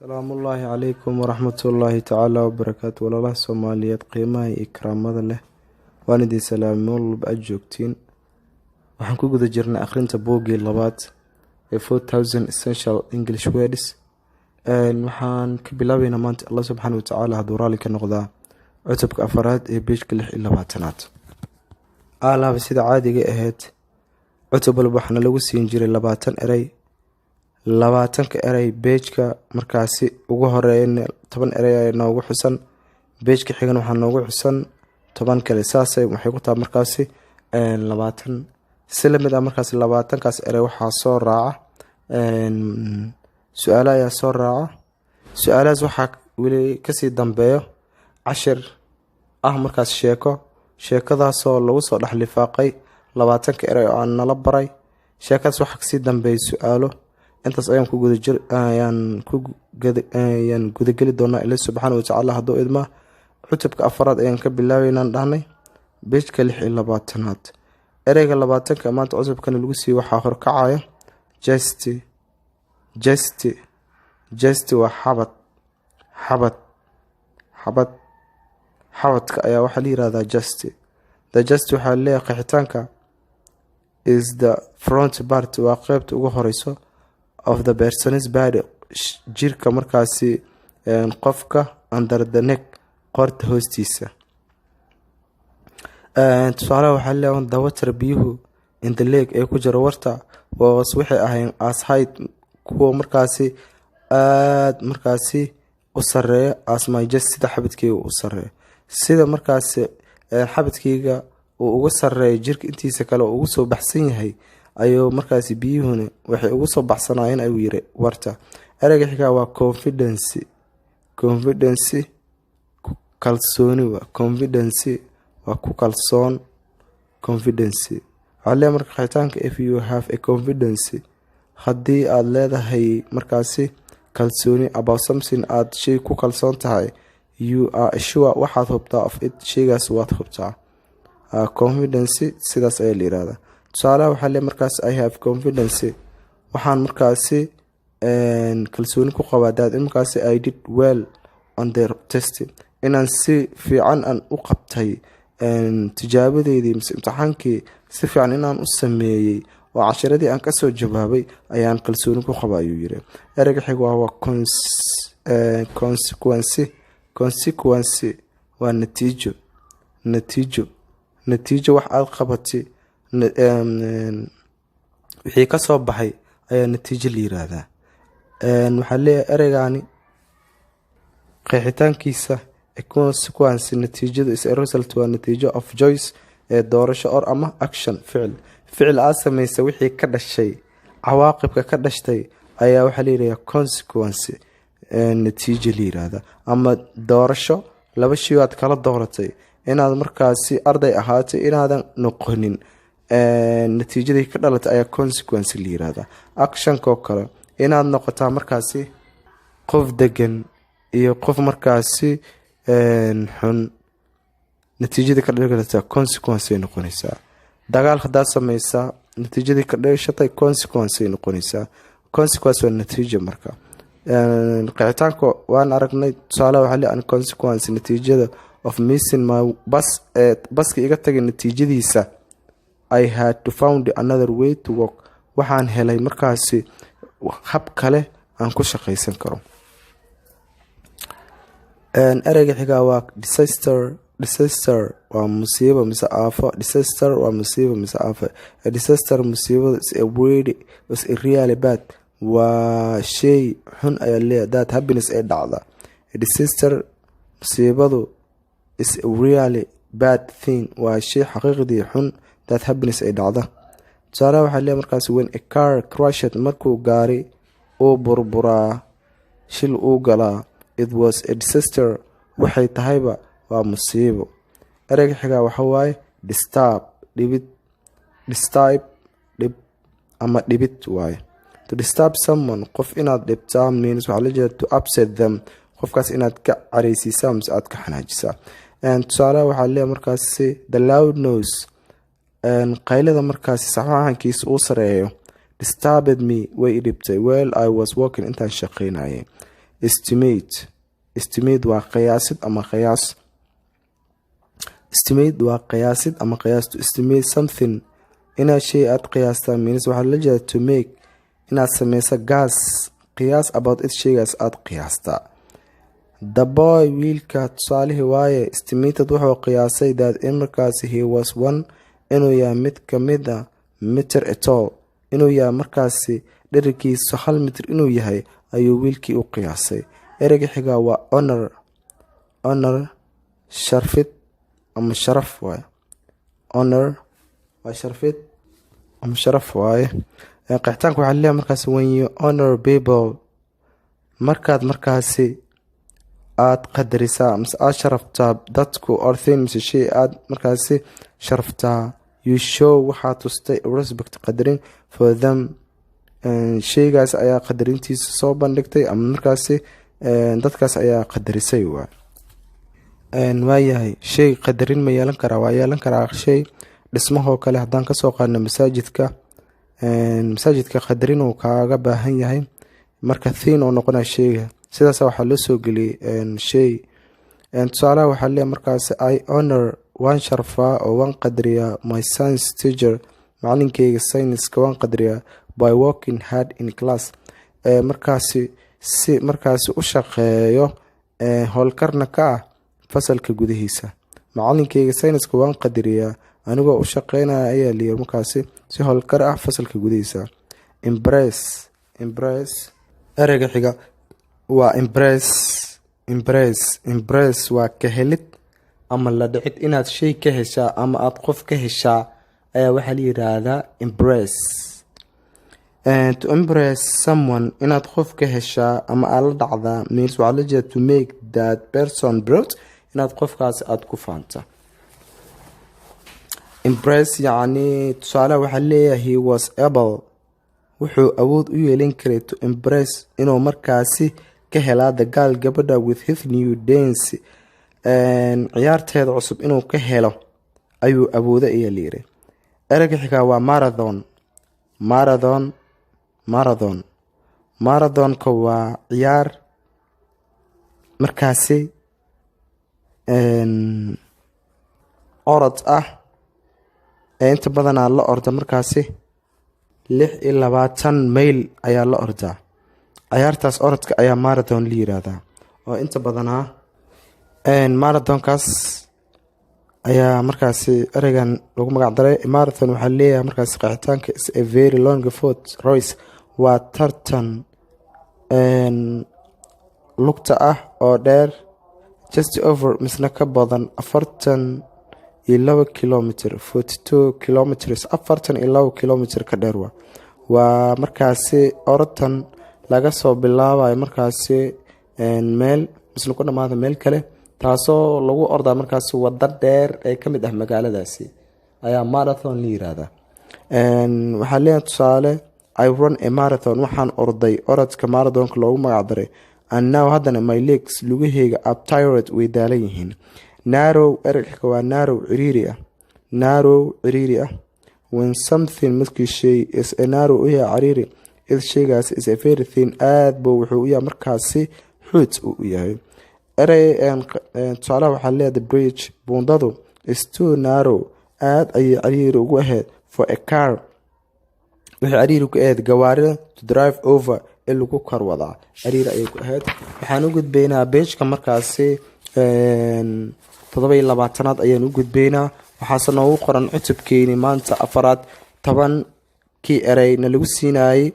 Salaamullaahi calaykum waraxmatullaahi tacaala wabarakaatu. Walaalaha Soomaaliyeed, qiimaha iyo karaamada leh, waan idin salaamay meel walba aad joogtiin. Waxaan ku guda jirnay akhrinta buuggii labaad ee 4000 Essential English Words. Waxaan ka bilaabeynaa maanta, Allah subxaana watacaala hadduu raalli ka noqdaa, cutubka afaraad ee page-ka 26aad. Alaaba sida caadiga ahayd, cutub walba waxaana lagu siin jiray 20 erey. 20-ka erey, page-ka markaasi ugu horeeya 10 erey ayaa noogu xusan, page-ka xigan waxaa noogu xusan 10 kale. Saasay waxay ku tahay markaasi 20. Si lamid ah markaasi 20-kaas erey waxaa soo raaca su-aalo ayaa soo raaca. Su-aalahaas waxaa weli kasii dambeeyo cashir ah, markaas sheeko, sheekadaasoo lagu soo dhex lifaaqay 20-ka erey oo aan nala baray. Sheekadaas waxaa kasii dambeeya su-aalo. Intaas ayaan ku guda jir ayaan ku ayaan gudageli doonaa, Ilaah subxaana watacaala hadduu idmaa. Cutubka afaraad ayaan ka bilaabeynaan dhahnay, page-ka 26aad. Ereyga 20-ka maanta cutubkana lagu siiye waxaa horkacaya chest. Chest, chest waa xabad. Xabad, xabad, xabadka ayaa waxaa la yihahdaa chest. The chest waxaa leeyahay qeexitaanka is the front part, waa qeybta ugu horeyso, of the person's body, jirka markaasi qofka, under the neck, qoorta hoostiisa. Tusaalaha waxaa leeyahay: the water, biyuhu, in the lake, ee ku jira warta, was, waxay ahayn, as high, kuwa markaasi aada markaasi u sareeya, as my chest, sida xabadkeyga u sareeya. Sida markaasi xabadkeyga uu uga sareeyo jirka intiisa kale ugu soo baxsan yahay, ayuu markaasi biyuhuna waxay ugu soo baxsanaayeen, ayuu yiri, warta. Ereyga xigaa waa confidence. Confidence, kalsooni waa. Confidence waa ku kalsoon. Confidence waxaa leeyahay marka qeexitaanka: if you have a confidence, haddii aada leedahay markaasi kalsooni, about something, aada shay ku kalsoon tahay, you are sure, waxaad hubtaa, of it, shaygaas waad hubtaa. Confidence sidaas ayaa la yirahdaa. Tusaalaha waxaa leeyahay markaas: I have confidence, waxaan markaasi kalsooni ku qabaa, that in markaasi I did well on the test, inaan si fiican aan u qabtay tijaabadeydii mise imtixaankii, si fiican inaan u sameeyey oo cashiradii aan kasoo jawaabay ayaan kalsooni ku qaba, ayuu yiri. Ereyga xig waa consequence. Consequence waa natiijo. Natiijo, natiijo, wax aada qabatay wixii kasoo baxay ayaa natiijo la yiraahdaa. Waxaa leeyahay ereygaani qeexitaankiisa: consequence, natiijadu, is a result, waa natiijo, of choice, ee doorasho, or ama action, ficil. Ficil aad sameysa wixii ka dhashay, cawaaqibka ka dhashtay ayaa waxaa la yidhahdaa consequence, natiijo la yiraahda. Ama doorasho, laba shay aad kala dooratay, inaad markaasi arday ahaatay, inaadan noqonin, natiijadii ka dhalatay ayaa consequence la yirahdaa. Actionkoo kale, inaad noqotaa markaasi qof degan iyo qof markaasi xun, natiijadii ka dhalata consequence ay noqonaysaa. Dagaal haddaad sameysaa, natiijadii ka dhashatay consequence ay noqonaysaa. Consequence waa natiijo. Marka qeexitaanka waan aragnay. Tusaale waxaa le consequence, natiijada, of missing my bus, ee baska iga tagay natiijadiisa, I had to found another way to work, waxaan helay markaasi hab kale aan ku shaqaysan karo. Ereyga xigaa waa disaster. Disaster waa musiibo mise aafo. Disaster waa musiibo mise aafo. Disaster, musiibada, is a really, is a really bad, waa shay xun ayaa leeyahay, that happens, ee dhacda. Disaster, musiibadu, is a really bad thing, waa shay xaqiiqdii xun, that happens, ay dhacda. Tusaalaha waxaa leeyahay markaas: when a car crashed, markuu gaari uu burburaa, shil uu galaa, it was a disaster, waxay tahayba waa musiibo. Ereyga xigaa waxa waaye disturb, dhibid. Disturb, dhib ama dhibid waaye. To disturb someone, qof inaad dhibtaa, means, waxaa la jeeda, to upset them, qofkaas inaad ka careysiisaa mise aad ka xanaajisaa. Tusaalaha waxaa leeyahay markaasi: the loud noise, qaylada markaasi saxaankiisa uu sareeyo, disturbed me, way i dhibtay, while I was working, intaan shaqeynayay. Estimate, estimate waa qiyaasid ama qiyaas. Estimate waa qiyaasid ama qiyaas. To estimate something, inaad shay aad qiyaastaa, means waxaa la jeeda to make, inaad sameyso guess, qiyaas, about it, shaygaas aada qiyaastaa. The boy, wiilka tusaalihii waaye, estimated, wuxuu qiyaasay, that, in markaasi, he was one, inuu yahay mid kamid a meter tall, inuu yahay markaasi dherarkiisu 1 mitir inuu yahay ayuu wiilkii u qiyaasay. Ereyga xigaa waa honor. Honor, sharfid ama sharaf waaye. Honor waa sharfid ama sharaf waaye. Qeexitaanka waxaa leeyahay markaasi: when you honor people, markaad markaasi aada qadarisaa mise aada sharaftaa dadku, or thing, mise shay aada markaasi sharaftaa, you show, waxaa tustay, respect, qadarin, for them, shaygaas ayaa qadarintiisa soo bandhigtay ama markaasi dadkaas ayaa qadarisay. Waa waayahay, shay qadarin ma yeelan karaa? Waa yeelan karaa. Shay dhismahoo kale haddaan kasoo qaadno masaajidka, masaajidka qadarin uu kaaga baahan yahay. Marka thing oo noqonaya shayga, sidaas waxaa loo soo geliyey shay. Tusaalaha waxaa leeyahay markaas: I honor, waan sharfaa oo waan qadariyaa, my science teacher, macalinkeyga sayniska waan qadariyaa, by working hard in class, markaasi si markaasi u shaqeeyo, howlkarna ka ah fasalka gudihiisa. Macalinkeyga sayniska waan qadariyaa anigoo u shaqeynaya, ayaa layiri, markaasi si howlkar ah fasalka gudihiisa. Impress, impress. Ereyga xiga waa impress. Impress, impress waa ka helid ama la dhicid. Inaad shay ka heshaa ama aada qof ka heshaa ayaa waxaa la yiraahdaa impress. To impress someone, inaad qof ka heshaa ama aad la dhacdaa, means, waxaa la jeeda, to make that person proud, inaad qofkaasi aada ku faanta. Impress yacni tusaale waxaa leeyahay: he was able, wuxuu awood u yeelin karay, to impress, inuu markaasi ka helaa, the girl, gabadha, with his new dance, ciyaarteeda cusub inuu ka helo ayuu awooday, ayaa layiri. Ereyga xigaa waa marathon. Marathon, marathon. Marathonka waa ciyaar markaasi orod ah ee inta badanaa la orda markaasi 26 mayl ayaa la ordaa. Ciyaartaas orodka ayaa marathon la yiraahdaa, oo inta badanaa marathonkaas ayaa markaasi ereygan lagu magac daray. Marathon waxaa leeyahay markaasi qeexitaanka: is a very long foot race, waa tartan lugta ah oo dheer, just over, misna ka badan, 42 kilometer, 42 kilometers, 42 kilometer ka dheer. Waa markaasi orotan laga soo bilaabayo markaasi meel misna ku dhamaada meel kale, taasoo lagu ordaa markaasi wado dheer ee kamid ah magaaladaasi ayaa marathon la yiraahdaa. Waxaa leeyahay tusaale: I run a marathon, waxaan orday orodka marathonka loogu magac daray, and now, haddana, my legs, lugaheyga, are tired, way daalan yihiin. Narrow. Ereyga waa narrow, ciriiri ah. Narrow, ciriiri ah. When something, markii shay, is a narrow, u yahay ciriiri, it, shaygaas, is a very thin, aad buu wuxuu u yahay markaasi xuut uu u yahay. Erey tusaalaha waxaa leeyahay: the bridge, buundadu, is too narrow, aad ayay ciriiri ugu ahayd, for a car, waxay ciriiri ku ahayd gawaarida, to drive over, in lagu kor wadaa ciriiri ayay ku ahayd. Waxaan u gudbaynaa page-ka markaasi 27aad ayaan u gudbaynaa. Waxaase noogu qoran cutubkeeni maanta afaraad, 10kii erey na lagu siinayey,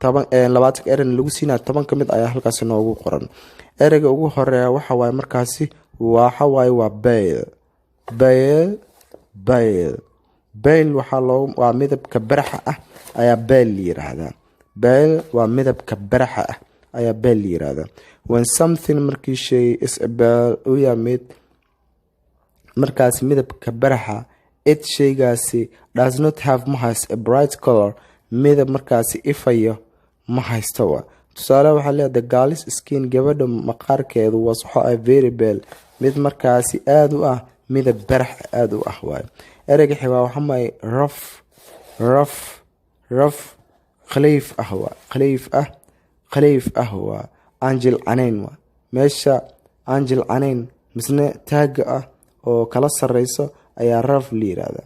20ka ereyna lagu siinaya, 10 ka mid ayaa halkaasi noogu qoran. Ereyga ugu horeeya waxa waaye markaasi waxa waaye waa pale. Pale, pale. Pale waxaa loo waa midabka baraxa ah ayaa pale la yiraahdaa. Pale waa midabka baraxa ah ayaa pale la yiraahdaa. When something, markii shay, is a pale, u yahay mid markaasi midabka baraxa, it, shaygaasi, does not have, ma haysto, a bright color, midab markaasi ifayo ma haysto. Wa tusaale waxaa leedahay: the girl's skin, gabadha maqaarkeedu, was, waxa ah, very pale, mid markaasi aada u ah midab barax aada u ah waayo. Ereyga xigaa waxaa maaye rough. Rough, rough, khaliif ah waa, khaliif ah, khaliif ah waa. Aan jilcanayn waa meesha aan jilcanayn, misne taaga ah oo kala sareyso ayaa rough la yirahdaa.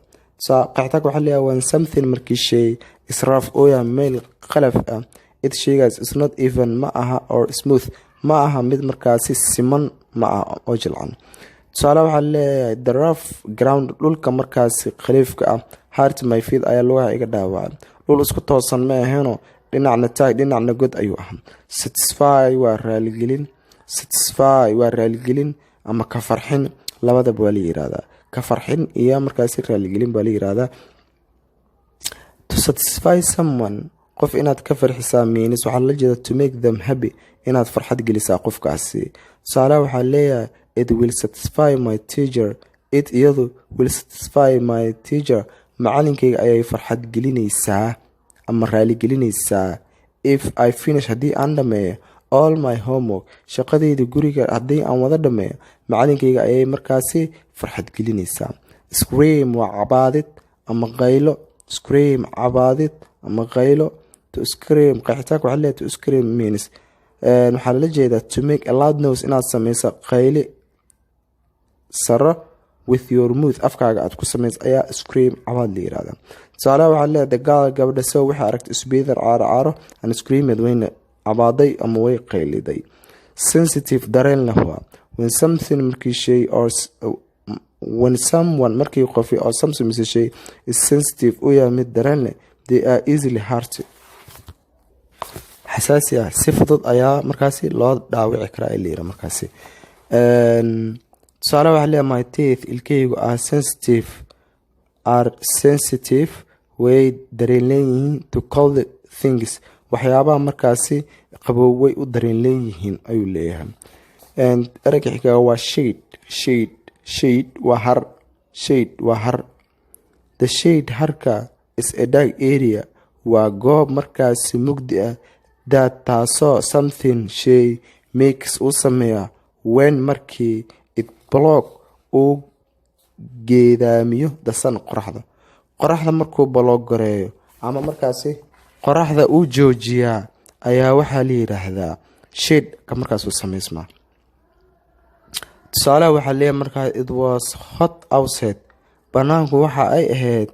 Qeexitaanka waxaa leeyahay: when something, markii shay, is rough, oo yahay meel qalaf ah, it, shaygaas, is not even, ma aha, or smooth, ma aha mid markaasi siman, ma aha oo jilcan. Tusaale waxaa leeyahay: the rough ground, dhulka markaasi khaliifka ah, hurt my feet, ayaa lugaha iga dhaawacay. Dhul isku toosan ma aheenoo, dhinacna taag, dhinacna god ayuu ahaa. Satisfy waa raaligelin. Satisfy waa raaligelin ama ka farxin, labadaba waa la yirahdaa. Ka farxin iyo markaasi raaligelin baa la yirahdaa. To satisfy someone, qof inaad ka farxisaa, means, waxaa lala jeeda, to make them happy, inaad farxad gelisaa qofkaasi. Tusaalaha waxaa leeyahay: it will satisfy my teacher. It, iyadu, will satisfy my teacher, macalinkayga ayay farxad gelinaysaa ama raaligelinaysaa, if I finish, haddii aan dhameeyo, all my homework, shaqadayda guriga haddii aan wada dhameeyo, macalinkayga ayay markaasi farxad gelinaysaa. Scream waa cabaadid ama qaylo. Scream, cabaadid ama qaylo. To scream, qeexitaanka waxaa leeyahay: to scream means, waxaa lala jeedaa, to make a loud noise, inaad sameyso qayli saro, with your mouth, afkaaga aad ku sameyso ayaa scream, cabaad la yirahdaa. Tusaalaha waxaa leeyahay: the girl, gabadha, saw, waxay aragtay, spider, caaro caaro, and screamed, wayna cabaaday ama way qayliday. Sensitive, dareen leh waa. When something, markii shay, or when someone, markii qofi, or something, mise shay, is sensitive, u yahay mid dareen leh, they are easily hurt, xasaasi ah, si fudud ayaa markaasi loo dhaawici karaa la yira markaasi. Tusaale waxaa leeyahay: my teeth, ilkahaygu, are sensitive, way dareen leeyihiin, to cold things, waxyaabaha markaasi qabow way u dareen leeyihiin, ayuu leeyahay. Ereyga xigaa waa shade. Shade, shade waa har. Shade waa har. The shade, harka, is a dark area, waa goob markaasi mugdi ah, that, taasoo, something, shay, makes, uu sameeya, when, markii, it block, uu geedaamiyo, the sun, qoraxda. Qoraxda markuu block gareeyo ama markaasi qoraxda uu joojiyaa ayaa waxaa la yidhaahdaa shade ka markaas uu sameysmaa. Tusaalaha waxaa leeyahay markaa: it was hot outside, banaanku waxa ay ahayd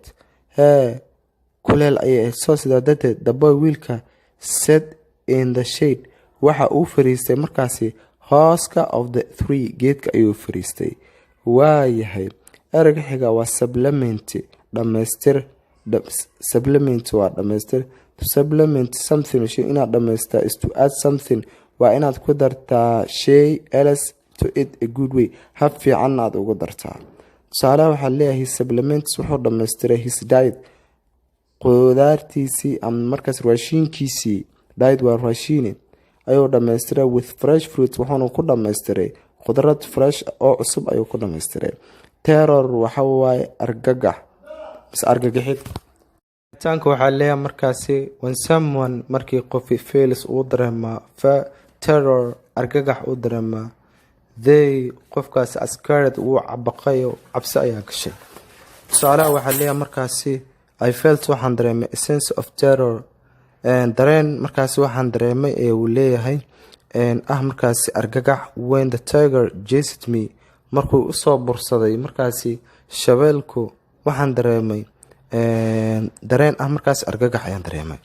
hee kuleel ayay ahayd, so, sidaa darteed, the boy, wiilka, sat in the shade, waxa uu fariistay markaasi hooska, of the tree, geedka ayuu fariistay. Waayahay, ereyga xiga waa supplement, dhamaystir. Supplement waa dhamaystir. To supplement something, shay inaad dhamaystaa, is to add something, waa inaad ku dartaa shay, else to it a good way, hab fiicanna aad ugu dartaa. Tusaalaha waxaa leeyahay: supplements, wuxuu dhamaystiray, his diet, qudaartiisii ama markaas raashiinkiisii. Diet waa raashiine. Ayuu dhamaystiray with fresh fruits, wuxuuna ku dhamaystiray khudrad fresh oo cusub ayuu ku dhamaystiray. Terror waxa waaye argagax mise argagixid. Taanka waxaa leeyahay markaasi: when someone, markii qofi, feels, uu dareemaa, terror, argagax uu dareemaa, they, qofkaasi, scared, wuu cabaqayo, cabsi ayaa gashay. Tusaalaha waxaa leeyahay markaasi: I felt, waxaan dareemay, a sense of terror, dareen markaasi waxaan dareemay ee uu leeyahay ah markaasi argagax, when the tiger chased me, markuu usoo bursaday markaasi shabeelku, waxaan dareemay dareen ah markaasi argagax ayaan dareemay.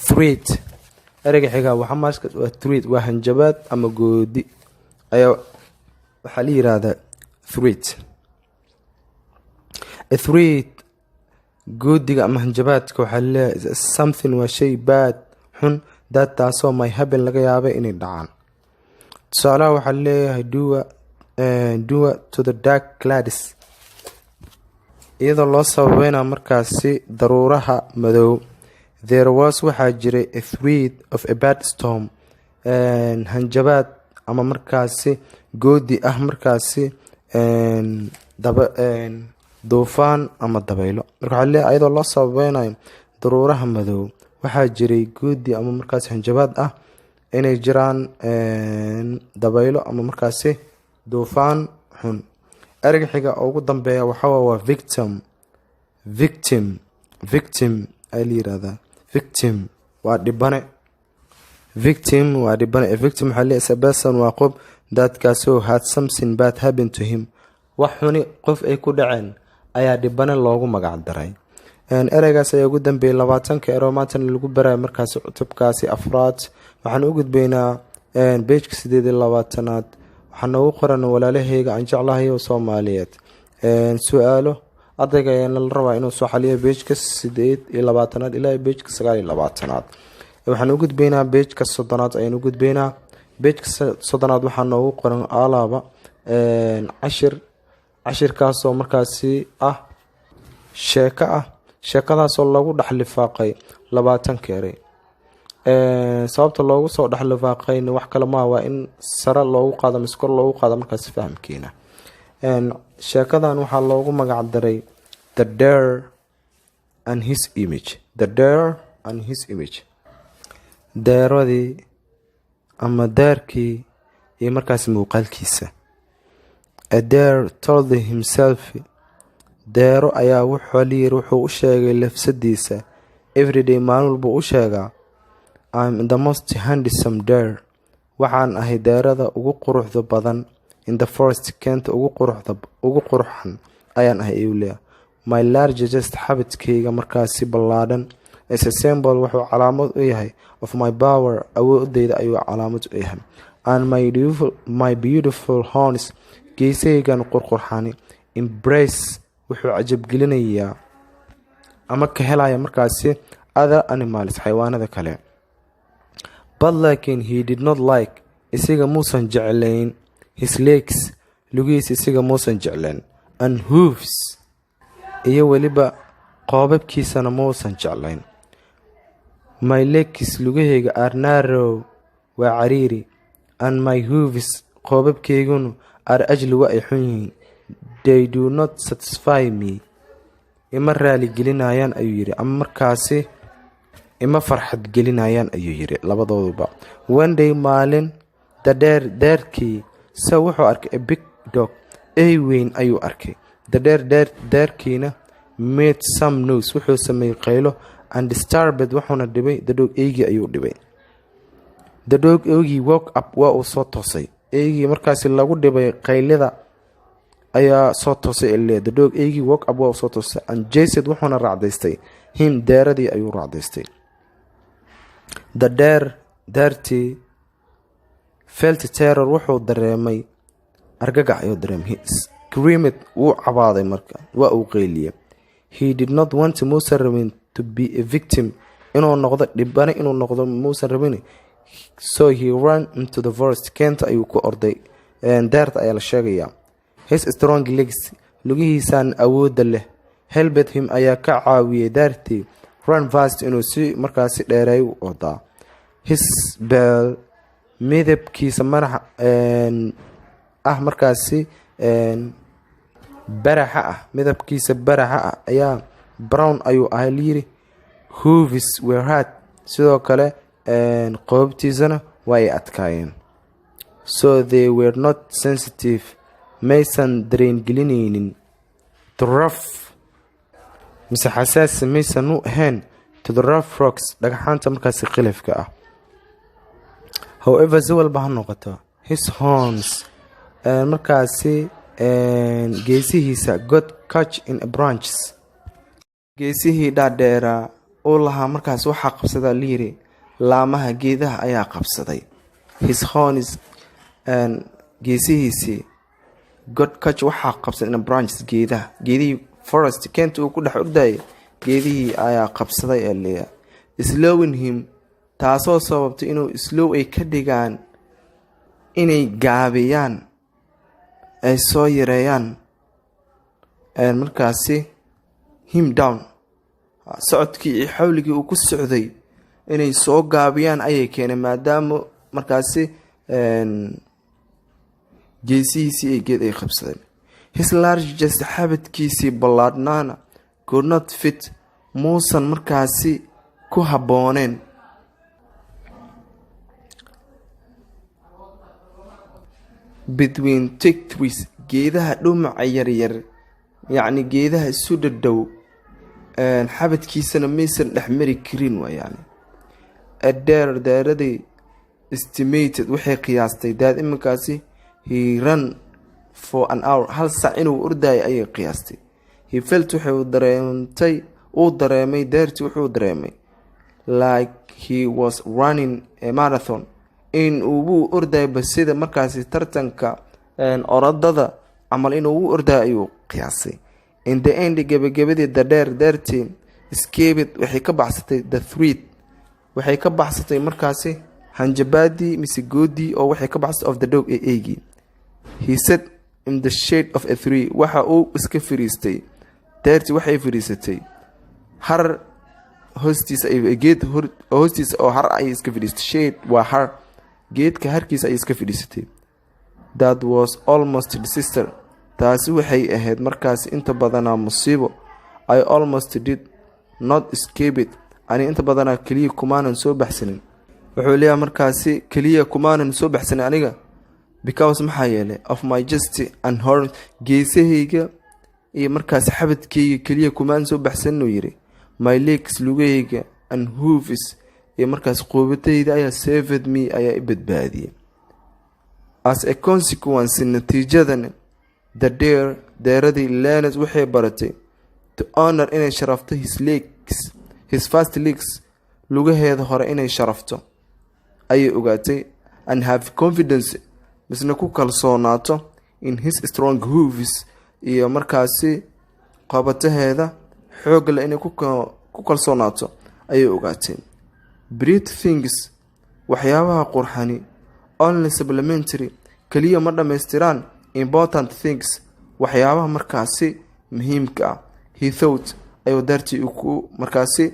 Threat, ereyga xiga waa threat, waa hanjabaad ama goodi ayaa waxaa la yiraahdaa threat. A threat, goodiga ama hanjabaadka, waxaa leeyahay something, waa shay, bad, xun, that, taasoo, may happen, laga yaabay inay dhacaan. Tusaalaha waxaa leeyahay: due to the dark clouds, iyadoo loo sababeynaa markaasi daruuraha madow, there was, waxaa jiray, a threat of a bad storm, hanjabaad ama markaasi goodi ah markaasi duufaan ama dabeylo. Marka waxaa leeyahay iyadoo loo sababeynayo daruuraha madow, waxaa jiray goodi ama markaasi hanjabaad ah inay jiraan dabeylo ama markaasi duufaan xun. Ereyga xiga oo ugu dambeeya waxaa waa victim. Victim, victim ayaa la yirahdaa. Victim waa dhibane. Victim waa dhibane. Victim waxaa leeyahay person, waa qof, that-kaasoo had something bad happen to him, wax xuni qof ay ku dhaceen ayaa dhibane loogu magac daray. Ereygaas ayaa ugu dambeeyay 20-ka ero maantana lagu barayo markaasi cutubkaasi afraad. Waxaan u gudbaynaa page-ka 28-aad. Waxaa noogu qoran, walaalaheyga aan jeclahay oo Soomaaliyeed, su-aalo. Ardayga ayaana la rabaa inuu soo xaliyo page-ka 28-aad ilaa page-ka 29-aad. Waxaan u gudbaynaa page-ka 30-aad ayaan u gudbaynaa. Page-ka 30-aad waxaa noogu qoran alaaba cashir, cashirkaasoo markaasi ah sheeko ah, sheekadaasoo lagu dhex lifaaqay 20-ka erey. Sababta loogu soo dhex lifaaqayna wax kale maaha, waa in sare loogu qaado mise kor loogu qaado markaasi fahamkiina. Sheekadan waxaa loogu magac daray "The Deer and His Image". "The Deer and His Image", deeradii ama deerkii iyo markaasi muuqaalkiisa. A deer told himself, deero ayaa wuxuu layiri, wuxuu u sheegay lafsadiisa, everyday, maalin walba u sheegaa, "I'm the most handsome deer", waxaan ahay deerada ugu quruxda badan, "in the forest", keenta ugu quruxda, ugu quruxan ayaan ahay, ayuu leeyahay. "My large chest", xabadkayga markaasi ballaadhan, "is a symbol", wuxuu calaamad u yahay, "of my power", awoodeyda ayuu calaamad u yahay, "and my beautiful horns", geesahaygan qurqurxani, "impress", wuxuu cajabgelinayaa ama ka helaya markaasi, "other animals", xayawaanada kale. But laakiin, "he did not like", isaga muusan jeclayn, "his legs", lugihiisa isaga muusan jeclayn, "and hoofs", iyo weliba qoobabkiisana muusan jeclayn. "My legs", lugahayga, "are narrow", waa cariiri, "and my hoofs", qoobabkayguna, "are ugly", waa ay xun yihiin. "They do not satisfy me", ima raali gelinayaan, ayuu yidhi, ama markaasi ima farxad gelinayaan, ayuu yidhi labadooduba. One day, maalin, the deer, deerkii, saw, wuxuu arkay, a big dog, ey weyn ayuu arkay. The deer, deer, deerkiina, made some noise, wuxuu sameeyey qaylo, and disturbed, wuxuuna dhibay, the dog, eygii ayuu dhibay. The dog, eygii, woke up, waa uu soo toosay. Eygii markaasi lagu dhibay qaylida ayaa soo toosay ele. The dog, eygii, woke up, waa uu soo toosay, and chased, wuxuuna raacdaystay, him, deeradii ayuu raacdaystay. The deer, deertii, felt terror, wuxuu dareemay argagax ayuu dareemay. He screamed, wuu cabaaday marka, waa uu qeyliyey. He did not want, muusan rabin, to be a victim, inuu noqdo dhibane, inuu noqdo muusan rabin. So he ran into the forest, keenta ayuu ku orday. Deerta ayaa la sheegayaa. His strong legs, lugihiisaan awoodda leh, helped him, ayaa ka caawiyey deertii, run fast, inuu si markaasi dheereeyo u ordaa. His pale, midabkiisa madaxa ah, markaasi baraxa ah, midabkiisa baraxa ah ayaa brown ayuu ahay layiri. Hoofs were hard, sidoo kale qoobtiisana waa ay adkaayeen. So they were not sensitive, maysan dareen gelinaynin, to rough, mise xasaasi maysan u ahayn, to the rough rocks, dhagxaanta markaasi qilifka ah. However, si walba ha noqoto, his horns, markaasi geesihiisa, got caught in branches, geesihii dhaadheeraa uu lahaa markaas waxaa qabsadaa layiri laamaha geedaha ayaa qabsaday. His horns, geesihiisii, got caught, waxaa qabsaday, in branches, geedaha, geedihii, forest, keenta uu ku dhex ordayay geedihii ayaa qabsaday ee leeyahay. Slowing him, taasoo sababtay inuu slow ay ka dhigaan, inay gaabiyaan, ay soo yareeyaan markaasi, him down, socodkii iyo xawligii uu ku socday inay soo gaabiyaan ayay keeneen, maadaama markaasi geesihiisii ay geed ay qabsadeen. His large chest, xabadkiisii ballaadhnaana, could not fit, muusan markaasi ku habbooneen, between thick trees, geedaha dhumaca yaryar, yacni geedaha isu dhadhow xabadkiisana maysan dhexmari karin waa yani. A deer, deeradii, estimated, waxay qiyaastay, that iminkaasi he ran for an hour, hal sac inuu ordayay ayay qiyaastay. He felt, wuxuu dareemtay, uu dareemay deerti, wuxuu dareemay like he was running a marathon, in uubuu ordayba sida markaasi tartanka orodada camal inuu u ordayo ayuu qiyaasay. In the end, gebagabadii, the deer, deertii, escaped, waxay ka baxsatay the threat, waxay ka baxsatay markaasi hanjabaadii mise goodii oo waxay ka baxsatay of the dog, ee eygii. He sat in the shade of a tree, waxa uu iska fariistay, deertii waxay fariisatay har hoostiisa, geed hoostiisa oo har ayay iska fadhiistay. Shade waa har, geedka harkiisa ayay iska fadhiisatay. That was almost disaster, taasi waxay ahayd markaasi inta badanaa musiibo. I almost did not escape it, ani inta badanaa keliya kumaanan soo baxsanin. Wuxuu leeyahay markaasi keliya kumaanan soo baxsanin aniga because, maxaa yeelay, of my chest and horn, geesahayga iyo markaasi xabadkayga keliya kumaan soo baxsanin, uu yidhi. My legs, lugahayga, and hoofs, iyo markaas qoobatayda ayaa saved me, ayaa i badbaadiyay. As a consequence, natiijadan, the deer, deeradii, learned, waxay baratay, to honor, inay sharafto, his legs, his first legs, lugaheeda hore inay sharafto ayay ogaatay, and have confidence, misna ku kalsoonaato, in his strong hoofs, iyo markaasi qabataheeda xoogle inay ku kalsoonaato ayay ogaatay. Pretty things, waxyaabaha qurxani, only supplement, keliya ma dhammaystiraan, important things, waxyaabaha markaasi muhiimka ah, he thought, ayuu dartii ku markaasi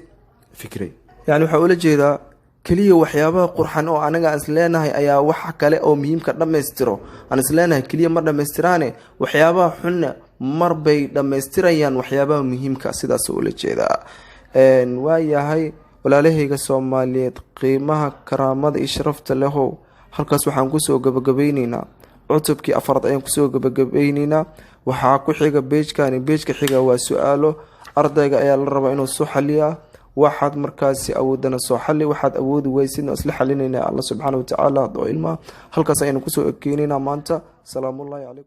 fikray. Yani waxaa ula jeedaa keliya waxyaabaha qurxan oo anaga aan isleenahay ayaa wax kale oo muhiimka dhammaystiro aan isleenahay keliya ma dhammaystiraane, waxyaabaha xunna marbay dhammaystirayaan waxyaabaha muhiimka, sidaas ula jeedaa. Waayahay, walaalahayga Soomaaliyeed, qiimaha, karaamada iyo sharafta lehow, halkaas waxaan kusoo gabagabeyneynaa cutubkii afraad ayaan kusoo gabagabeyneynaa. Waxaa ku xiga page-kani, page-ka xiga waa su-aalo. Ardayga ayaa la rabaa inuu soo xaliyaa. Waxaad markaasi awoodana soo xali, waxaad awoodi weysidna isla xalinayna. Alla subxaana watacaala oo ilmaha halkaas ayaynu kusoo ekeyneynaa maanta. Salaamullaahi calaykum.